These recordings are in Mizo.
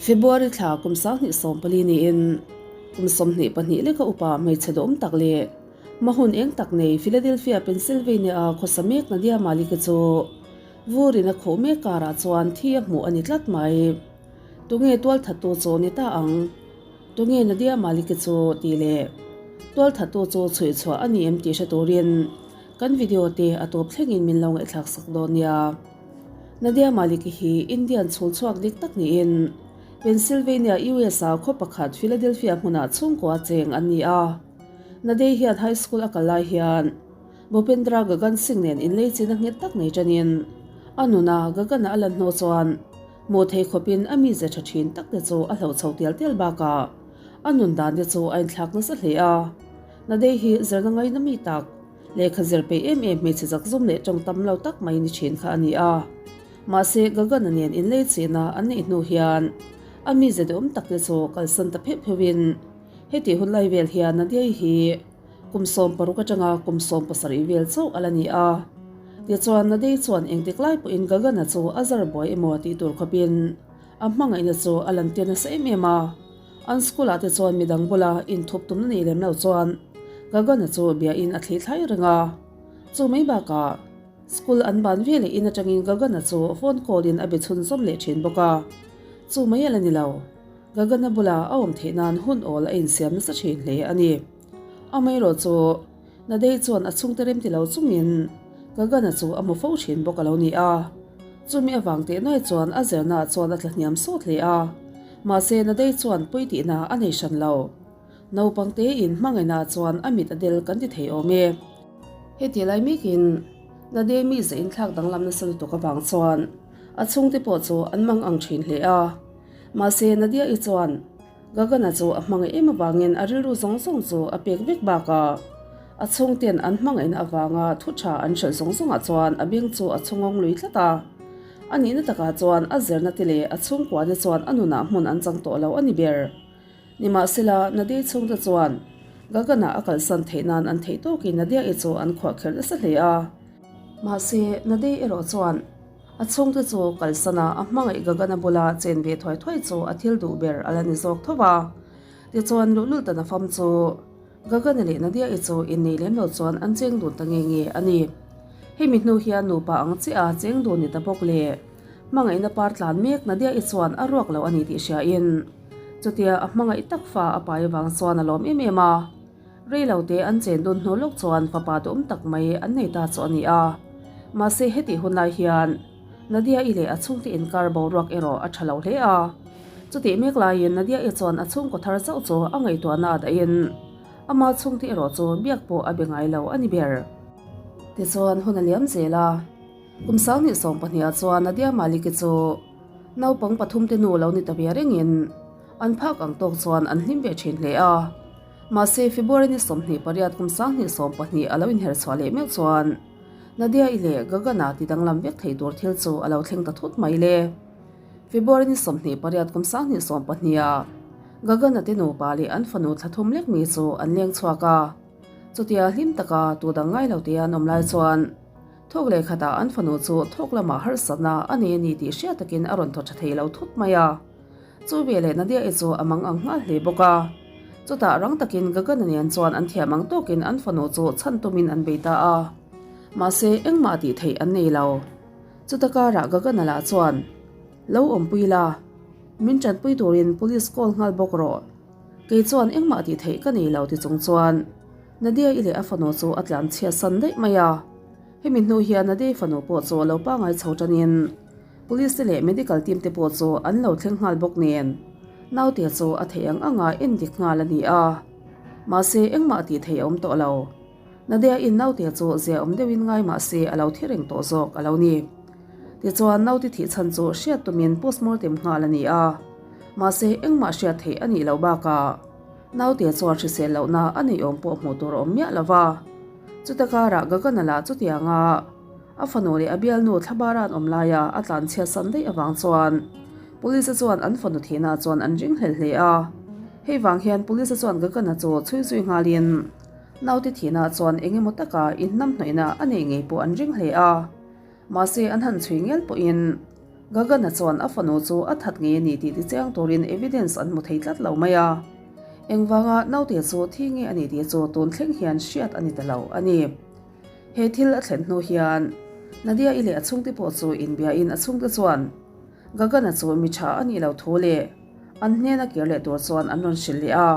February thla kum 2014 niin kum 22 leka upa hmeichhe duhawm tak leh hmahun eng tak nei Philadelphia, Pennsylvania a khawsa mek Nadia Malik-i chu vurin a khuh mek karah chuan thi a hmuh a ni tlat mai. Tunge tualthattu chu ni ta ang? Tunge Nadia Malik-i chu tih leh tualthattu chu chhuih chhuah a ni em tih hre turin kan video te a tawp thlengin min lo ngaihthlak sak dawn nia. Nadia Malik-i hi Indian chhul chhuak dik tak niin Pennsylvania, US-a khaw pakhat Philadelphia hmunah chhungkua cheng an ni a. Nadia hian high school a kal lai hian Bhupendra Gagan Singh nen inlei chin a nghet tak nei tanin a nuna Gagan-a a lan hnu chuan Hmuh theih khawpin a mize tha thin tak te chu a hloh chho tial tial bakah a nun dan te chu a inthlak nasa hle a. Nadei hi zirna ngaina mi tak, lehkha zir peih em em hmeichhe zakzum leh tawng tam lo tak mai ni thin kha a ni a. Mahse Gagan-a nen inlei chihna an neih hnu hian a mize duhawm tak te chu kalsan ta pheuh pheuhin hetih hun lai vel hian Nadei hi Kum 16 atanga kum 17 vel chauh a la ni a. Tichuan, Nadei chuan engtik lai pawhin Gagan-a chu a zar buai emaw tih tur khawpin a hmangaihna chu a lan tir nasa em em a. An school-ah te chuan midang bula inthup tumna nei lem lo chuan Gagan-a chu biain a thli thlai reng a. Chu mai bakah, school an ban veleh in atangin Gagan-a chu phone call-in a be chhunzawm leh thin bawk a. Chu mai a la ni lo. Gagan-a bula a awm theih nan hun awl a insiam nasa thin hle a ni. Amaherawh chu Nadei chuan a chhungte rem ti lo chungin Gagan-a chu a hmu fo thin bawk a lo ni a. Chumi avang teh nuai chuan a zirnaah chuan a tla hniam sawt hle a. Mahse Nadei chuan pui tihna a nei hran lo. Naupang tein hmangaihnaah chuan a mit a del kan ti thei awm e. Heti lai mekin Nadei mi zah inthlak danglam nasa lutuk avang chuan a chhungte pawh chu an mang ang thin hle a. Mahse Nadia-i chuan Gagan-a chu a hmangaih em avangin a rilru zawng zawng chu a pek vek bakah a chhungten an hmangaihna avanga thu tha an hrilh zawng zawngah chuan a beng chu a chhungawng lui tlat a. A nihna takah chuan a zirna te leh a chhungkuahna chuan a nunah hmun an chang tawh lo a ni ber. Nimahsela, Nadia chhungte chuan Gagan-a a kalsan theih nan an theih tawkin Nadia-i chu an khuahkherh nasa hle a. Mahse, Nadia erawh chuan A chhungte chu kalsana a hmangaih Gagan-a bula chen ve thuai thuai chu a thil duh ber a la ni zawk tho va. Tichuan luhlul tan a fam chu Gagan-a leh Nadia-i chu innei lem lo chuan an cheng dun ta nge nge a ni. Hemi hnu hian nupa ang chiah a cheng dun ni ta bawk le. Hmangaihna par tlan mek Nadia-i chuan a ruak lo a ni tih hriain chutia a hmangaih tak fa a pai avang chuan a lawm em em a. Rei lo te an chen dun hnu lawk chuan fapa duhawm tak mai an nei ta chu a ni a. Mahse hetih hun lai hian Nadia-i leh a chhungte inkar boruak erawh a tha lo hle a. Chutih mek laiin Nadia-i chuan a chhungkaw thar chauh chu a ngaihtuahna a dahin ama chhungte erawh chu biak pawh a be ngai lo a ni ber. Tichuan hun a liam zel a, kum 20 ah chuan Nadia Malik-i chu naupang pathumte nu lo ni ta ve rengin an phak ang tawk chuan an hlim ve thin hle a. Mahse, February ni 28 kum 2020 a lo inher chhuah leh meuh chuan Nadia-i leh Gagan-a ti danglam vek thei tur thil chu a lo thleng ta thut mai le. February ni 28 kum 2020 ah Gagan-a te nupa leh an fanu thla thum lek mi chu an leng chhuak a. Chutia hlim taka tu dang ngai lo te an awm lai chuan thawk leh khatah an fanu chu thawk lamah harsatna a nei a ni tih hriat takin a rawn thaw tha thei lo thut mai a. Chu veleh Nadia-i chu a mang ang nghal hle bawk a. Chutah rang takin Gagan-a nen chuan an thiam ang tawkin an fanu chu chhan tumin an bei ta a. Mahse, engmah tih theih an nei lo. Chuta karah Gagan-a lah chuan, Lo awmpui la. Min tanpui turin police call nghal bawk rawh. Kei chuan engmah tih theih ka nei lo ti chung chuan Nadia-i leh a fanu chu a tlan chhiat san daih mai a. Hemi hnu hian Nadia-i fanu pawh chu a lo pangai chho tanin Police te leh medical team te pawh chu an lo thleng nghal bawk nen naute chu a theih ang anga en dik nghal a ni a. Mahse engmah tih theih a awm tawh lo. Nadia in naute chu zia awm deuhin ngai mahse a lo thi reng tawh zawk a lo ni. Tichuan naute thih chhan chu hriat tumin postmortem nghal a ni a. Mahse engmah hriat theih a nih loh bakah naute chuan hrisel lohna a nei awm pawh hmuh tur a awm miah lo va. Chuta karah Gagan-a lah chutianga A fanu leh a bialnu thlabara an awm laia a tlanchhiat san daih avang chuan Police chuan an fanu thihna chuan an ring hlel hle a. Hei vang hian Police chuan Gagan-a chu chhui zui nghalin naute thihna chuan eng emaw taka inhnamhnawihna a nei ngei pawh an ring hle a. Mahse an han chhui ngel pawhin. Gagan-a chuan a fanu chu a that ngei a ni tih tichiang turin evidence an hmu thei tlat lo mai a. Engvanga naute chu thi nge a ni tih chu tun thleng hian hriat a ni ta lo a ni. He thil a thlen hnu hian Nadia-i leh a chhungte pawh chu inbiain a chhungte chuan Gagan-a chu mi tha a nih lo thu leh an hnena kir leh tur chuan an rawn hrilh leh a.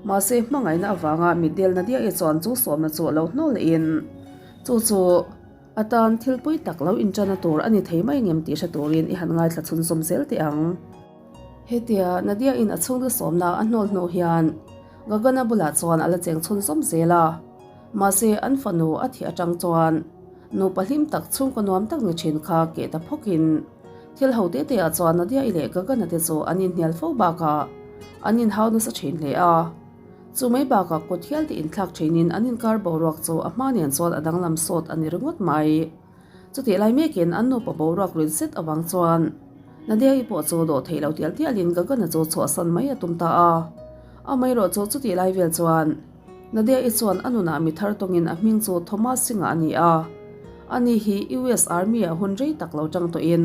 Mahse hmangaihna avanga mitdel Nadia-i chuan chu sawmna chu lo hnawl lehin chu chu A tan thil pui tak lo inṭana tur a ni thei mai ngem tih hre turin i han ngaithla chhunzawm zel teh ang. Hetia Nadia-in a chhungte sawmna a hnawl hnu hian Gagana bulah chuan a la cheng chhunzawm zel a. Mahse an fanu a thih aṭang chuan nupa hlim tak chhungkaw nuam tak ni ṭhin kha keh ta phawkin thil ho te te ah chuan Nadia-i leh Gagana te chu an inhnial fo bakah an inhau nasa ṭhin hle a. Chu mai bakah kut hial te inthlak theinin an inkar boruak chu a hma nen chuan a danglam sawt a ni ringawt mai. Chutih lai mekin an nupa boruak rin zet avang chuan Nadia-i pawh chu dawh theih lo tial tialin Gagana chu chhuahsan mai a tum ta a. Amaherawh chu chutih lai vel chuan Nadia-i chuan a nunah mi thar tawngin a hming chu Thomas Singh-a a ni a. Ani hi US Army-ah hun rei tak lo tang tawhin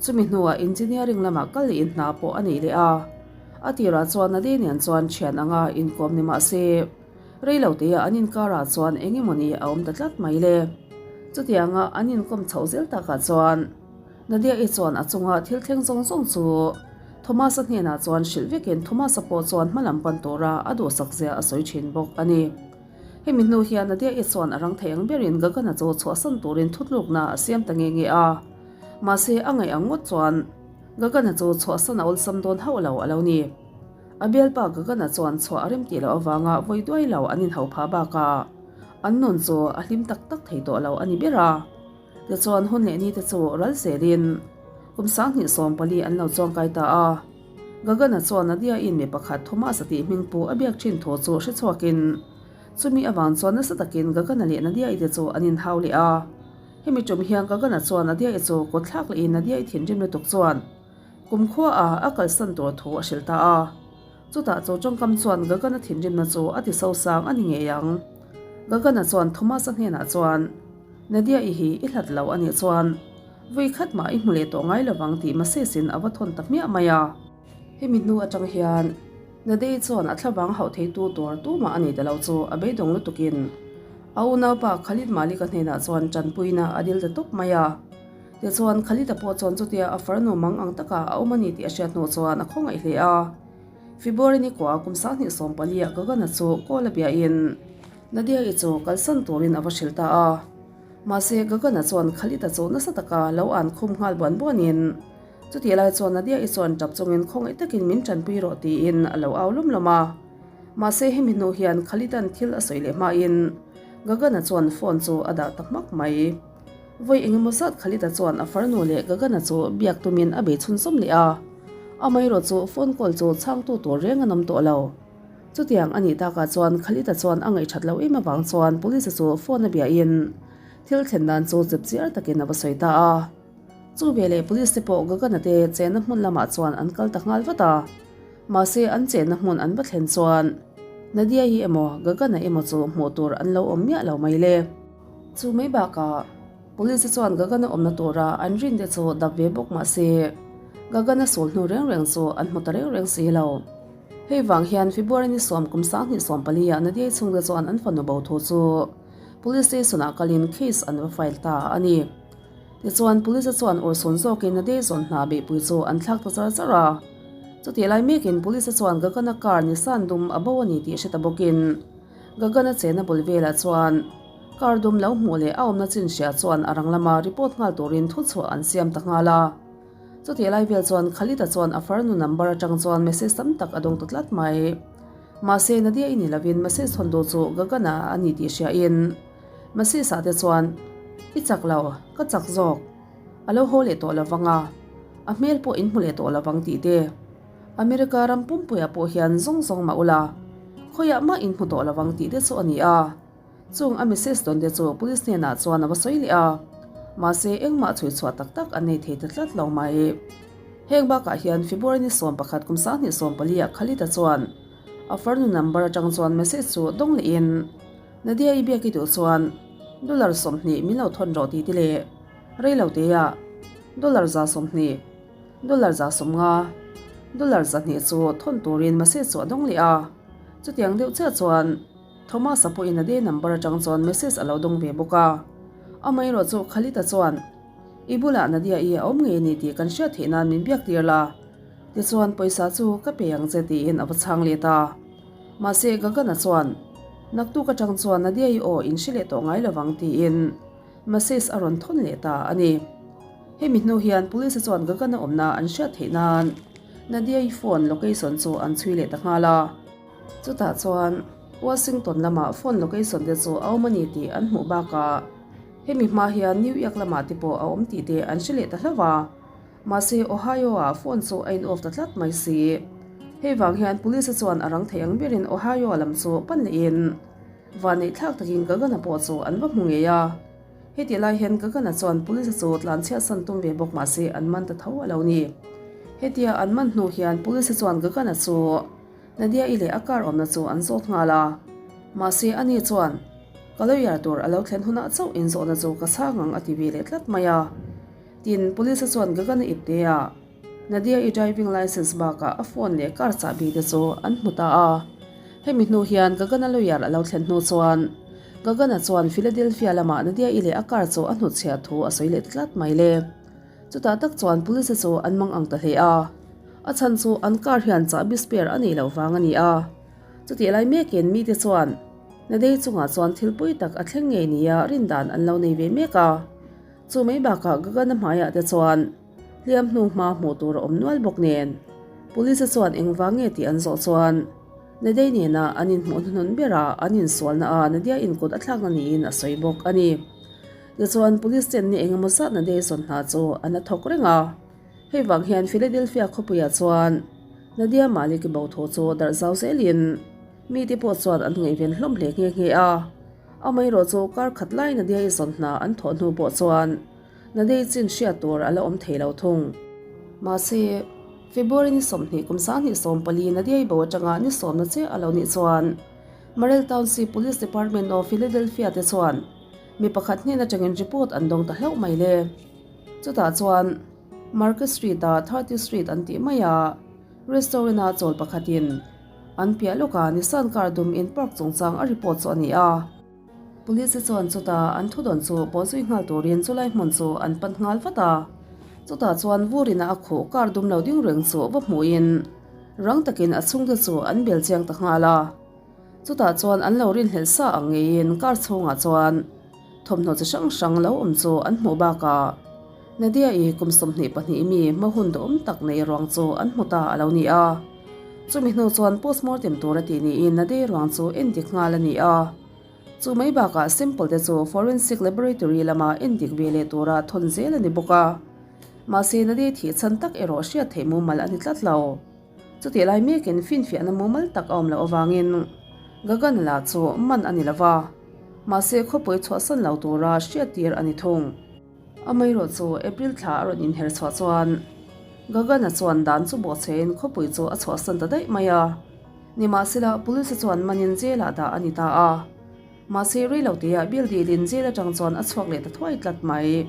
chumi hnuah engineering lamah kal lehin hna pawh a nei leh a. A tirah chuan Nadi nen chuan thian anga inkawm ni mah se, rei lo teah an inkarah chuan eng emawni a awm ta tlat mai le. Chutianga an inkawm chhoh zel takah chuan Nadia-i chuan a chunga thil thleng zawng zawng chu Thomas-a hnenah chuan hrilh vekin Thomas-a pawh chuan hmalam pan tura a duhsak zia a sawi thin bawk a ni. Hemi hnu hian Nadia-i chuan a rang thei ang berin Gagana chu chhuahsan turin thutlukna a siam ta nge nge a, mahse a ngaih ang ngawt chuan Gagana chu chhuahsan a awlsam dawn hauh lo a lo ni. A bialpa Gagana chuan chhuah a rem tih loh avanga vawi duai lo an inhauh phah bakah an nun chu a hlim tak tak thei tawh lo a ni ber a. Tichuan hun leh nite chu ral zelin kum 2014 an lo chuangkai ta a. Gagana chuan Nadia-in mi pakhat Thomas-a tih hming pu a biak thin thu chu hre chhuakin chumi avang chuan nasa takin Gagana leh Nadia-i te chu an inhau leh a. Hemi tum hian Gagana chuan Nadia-i chu kut thlak lehin Nadia-i thinrim lutuk chuan kumkhua ah a kalsan tur thu a hrilh ta a. Chutah chu tawngkam chuan Gagana thinrimna chu a ti sosang a ni ngei ang. Gagana chuan Thomas-a hnenah chuan, Nadia-i hi i hlat lo a nih chuan vui khat mah i hmu leh tawh ngai lovang tih message-in a va thawn ta hmiah mai a. Hemi hnu atang hian Nadei chuan a thlavang hauh theitu tur tumah a nei ta lo chu a beidawng lutukin a unaupa Khalid Malik-a hnenah chuan tanpuina a dil ta tawp mai a. Tichuan Khalid-a pawh chuan chutia a farnu mang ang taka a awm a ni tih a hriat hnu chuan a khawngaih hle a. February ni kua kum 2014 ah Gagana chu call a biahin Nadia-i chu kalsan turin a va hrilh ta a. Mahse Gagana chuan Khalid-a chu nasa taka lo an khum nghal buan buanin Chutih lai chuan Nadia-i chuan tap chungin khawngaih takin min tanpui rawh tiin a lo au lawm lawm a. Mahse hemi hnu hian Khalid-a'n thil a sawi leh hmain Gagan-a chuan phone chu a dah ta hmak mai. Vawi engemaw zat Khalid-a chuan a farnu leh Gagan-a chu biak tumin a bei chhunzawm leh a. Amaherawh chu phone call chu chhangtu tur reng an awm tawh lo. Chutiang a nih takah chuan Khalid-a chuan a ngaihṭhat loh em avang chuan police-a chu phone a biahin thil thlen dan chu chepchiar takin a va sawi ta a. Chu veleh police te pawh Gagana te chenna hmun lamah chuan an kal ta nghal vat a. Mahse an chenna hmun an va thlen chuan Nadia hi emaw Gagana emaw chu hmuh tur an lo awm miah lo mai le. Chu mai bakah police te chuan Gagana awmna tura an rin te chu dap ve bawk mahse Gagana sul hnu reng reng chu an hmu ta reng reng si lo. Hei vang hian February ni sawm kum 2014 ah Nadia chhungte chuan an fanu bo thu chu police station ah kalin case an va file ta a ni. Tichuan, Police chuan urhsun zawkin a deizawn hna beihpui chu an thlak ta char char a. Chutih lai mekin Police chuan Gagana car Nissan dum a bo a ni tih hre ta bawkin Gagana chena bul velah chuan car dum lo hmuh leh a awmna chin hria chuan a rang lama report nghal turin thuchhuah an siam ta nghal a. Chutih lai vel chuan Khalid-a chuan a farnu number atang chuan message tam tak a dawng ta tlat mai. Mahse, Nadia-i ni lovin message thawn duh chu Gagana a ni tih hriain Message ah te chuan, I chak lo, ka chak zawk. A lo haw leh tawh lovang a, a hmel pawh in hmu leh tawh lovang tih te. America ram pumpuiah pawh hian zawng zawng mah ula, khawiah mah in hmu tawh lovang tih te chu a ni a. Chung a message dawn te chu police hnenah chuan a va sawi leh a, mahse engmah chhui chhuah tak tak an nei thei ta tlat lo mai. Heng bakah hian February ni 11 kum 2014 ah Khalid-a chuan a farnu number atang chuan message chu dawng lehin, Nadia i biak i duh chuan dollar 20 min lo thawn rawh tih te leh rei lo te ah. Dollar 120, dollar 150, dollar 200 chu thawn turin message chu a dawng leh a. Chutiang deuh chiah chuan Thomas-a pawhin a day number atang chuan message a lo dawng ve bawk a. Amaherawhchu Khalid-a chuan, I bulah Nadia-i a awm ngei a ni tih kan hriat theih nan min biak tir la. Tichuan pawisa chu ka pe ang che tiin a va chhang let a. Mahse Gagan-a chuan, Naktuk atang chuan Nadia-i aw in hre leh tawh ngai lovang tiin message a rawn thawn leh ta a ni. Hemi hnu hian Police-a chuan Gagan-a awmna an hriat theih nan Nadia-i phone location chu an chhui leh ta nghal a. Chutah chuan Washington lamah phone location te chu a awm a ni tih an hmuh bakah hemi hma hian New York lamah te pawh a awm tih te an hre leh ta hlauh a. Mahse Ohio-ah phone chu a in off ta tlat mai si. Hei vang hian Police-a chuan a rang thei ang berin Ohio lam chu pan lehin vanneih thlak takin Gagan-a pawh chu an va hmu ngei a. Hetih lai hian Gagan-a chuan Police-a chu tlanchhiatsan tum ve bawk mahse an man ta tho a lo ni. Hetia an man hnu hian Police-a chuan Gagan-a chu Nadia-i leh a car awmna chu an zawt nghal a. Mahse ani chuan Ka lawyer tur a lo thlen hunah chauh inzawhna chu ka chhang ang a ti ve leh tlat mai a. Tin, Police-a chuan Gagan-a ipte a, Nadia-i driving licence bakah a phone leh car chahbi te chu an hmu ta a. Hemi hnu hian Gagan-a lawyer a lo thlen hnu chuan Gagan-a chuan Philadelphia lamah Nadia-i leh a car chu a hnutchhiah thu a sawi leh tlat mai le. Chutah tak chuan Police-a chu an mang ang ta hle a, a chhan chu an car hian chahbi spare a neih loh vang a ni a. Chutih lai mekin mite chuan Nadia-i chungah chuan thil pui tak a thleng ngei nia rindan an lo nei ve mek a. Chu mai bakah Gagan-a hmaiah te chuan hliam hnu hma hmuh tur a awm nual bawk nen Police-a chuan engvang nge tih an zawh chuan Nadei nena an inhmuh hnuhnun bera an insualna a Nadia inkut a thlakna niin a sawi bawk a ni. Tichuan Police ten ni engemaw zat Nadei zawn hna chu an la thawk reng a. Hei vang hian Philadelphia khawpuiah chuan Nadia Malik-i bo thu chu darh zau zelin mite pawh chuan an ngaihven hlawm hle nghe nghe a. Amaherawh chu kar khat lai Nadia-i zawn hna an thawh hnu pawh chuan Nadia-i chin hriat tur a la awm thei lo thung. Mahse, February ni 20 kum 2014 Nadia-i bo atanga ni sawmna che a lo nih chuan Murrell Township Police Department of Philadelphia te chuan mi pakhat hnen atangin report an dawng ta hlauh mai le. Chutah chuan Market Street-a 30 Street an tih maia restaurant-a chawl pakhatin An piah lawkah Nissan car dum in park chungchang a report chu a ni a. Police te chuan chutah an thudawn chu pawh zui nghal turin chulai hmun chu an pan nghal vat a. Chutah chuan vur ina a khuh car dum lo ding reng chu va hmuhin rang takin a chhungte chu an bel chiang ta nghal a. Chutah chuan an lo rinhlelh sa ang ngeiin car chhungah chuan thawmhnaw chi hrang hrang lo awm chu an hmuh bakah Nadia-i kum 22 mi hma hun duhawm tak nei ruang chu an hmu ta a lo ni a. Chumi hnu chuan postmortem tur a tih niin Nadia-i ruang chu endik nghal a ni a. Chu mai bakah sample te chu forensic laboratory lama endik ve leh tura thawn zel a ni bawk a. Mahse Nadia-i thih chhan tak erawh hriat theih mumal a ni tlat lo. Chutih lai mekin finfiahna mumal tak a awm loh avangin Gagan lah chu man a ni lo va, mahse khawpui chhuahsan lo tura hriattir a ni thung. Amaherawh chu April thla a rawn inher chhuah chuan Gagan-a chuan dan chu bawhchhein khawpui chu a chhuahsan ta daih mai a. Nimahsela Police-a chuan manin jail-ah dah a ni ta a. Mahse rei lo tihah bill dilin jail atang chuan a chhuak leh ta thuai tlat mai.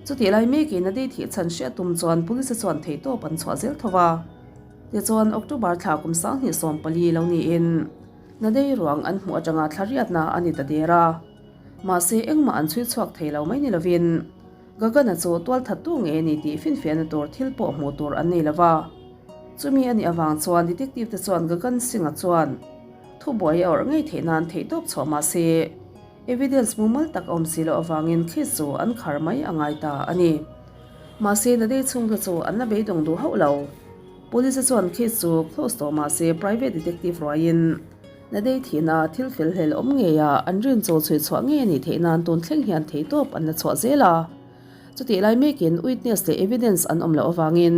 Chutih lai mekin a dei thih chhan hriat tum chuan Police-a chuan theihtawp an chhuah zel tho va. Tichuan October thla kum 2014 lo niin Nadei ruang an hmuh atanga thla riatna a ni ta der a. Mahse engmah an chhui chhuak thei lo mai ni lovin Gagan-a chu tualthattu nge a ni tih finfiahna tur thil pawh hmuh tur an nei lo va. Chumi a nih avang chuan detective te chuan Gagan Singh-a chuan Thubuai a awrh ngei theih nan theihtawp chhuah mah se, evidence mumal tak a awm si loh avangin case chu an khar mai a ngai ta a ni. Mahse, Nadei chhungte chu an la beidawng duh hauh lo. Police chuan case chu close tawh mah se private detective ruaiin Nadei thihna thil fel hlel awm ngeia an rin chu chhui chhuah ngei a nih theih nan tun thleng hian theihtawp an la chhuah zel a. Chutih lai mekin witness leh evidence an awm loh avangin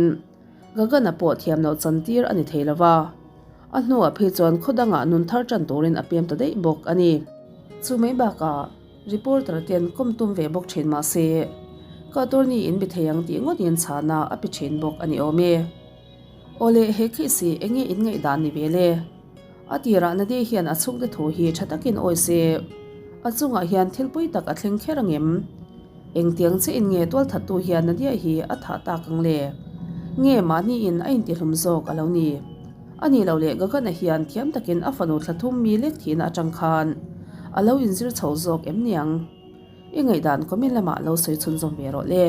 Gagan-a pawh thiam loh chantir a ni thei lo va. A hnuah phei chuan khaw dangah nun thar tan turin a pem ta daih bawk a ni. Chu mai bakah reporter ten kawm tum ve bawk thin mah se, ka attorney in be thei ang tih ngawtin chhana a pe thin bawk a ni awm e. Awle, he case hi eng nge in ngaihdan ni ve le? A tirah Nadia hian a chhungte thu hi tha takin awi se, a chungah hian thil pui tak a thleng kher ang em? Engtiang chiah in nge tualthattu hian Nadia hi a thah tak ang le? Nge mahniin a intihlum zawk a lo ni? A nih loh leh Gagana hian thiam takin a fanu thla thum mi lek thihna atang khan a lo inzir chho zawk em niang? I ngaihdan comment lamah lo sawi chhunzawm ve rawh le.